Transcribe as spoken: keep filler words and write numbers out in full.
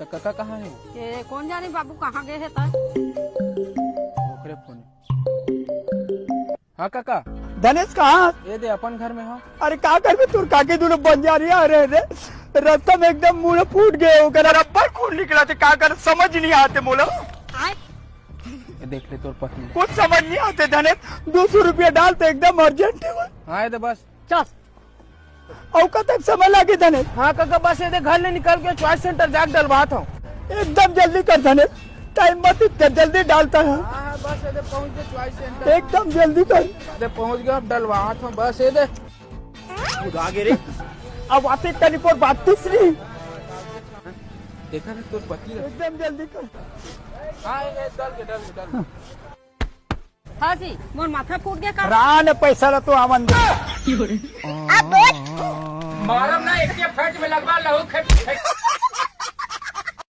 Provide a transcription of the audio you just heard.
त कका कहाँ हे? ए, कोन जानी बाबू कहाँ गे हे त? ओकरे फोन हे। हाँ कका। धनेश कहाँ? ए दे अपन घर में हँव। अरे का करबे, तोर काकी दूनों बंजारिया हरे रे, रस्ता में एकदम मुड़ फूट गे, ओकर रबर खून निकलथे, का कर समझ नहीं आथे मोला। ए देख ले तोर पति। कुछ समझ नहीं आथे धनेश, दो सौ रुपया डाल त एकदम urgent हे। हाँ ए दे बस। चल। अउ कतक समय लागे धनेश? हाँ कका, बस ए दे घर ले निकल के choice center जाके डलवात हँव। एकदम जल्दी कर धनेश, time मत इतना जल्दी डालता है। हाँ, हाँ, बस ए दे पहुँच गे choice center। एकदम जल्दी कर। ए दे पहुँच गे, अब डलवात हँव, बस ए दे। खुद आगे रे। अब आते तनी पर बात तीसरी। देखा ना तोर पति ला। एकदम जल्दी कर। हाँ, ए, ए, डल गे, डल गे, डल गे। हाँ जी, मोर माथा फूट गे का? रान पैसा ला तो आवन दे। मारम ना, एक के फट में लगवा लहू, खेत, खेत।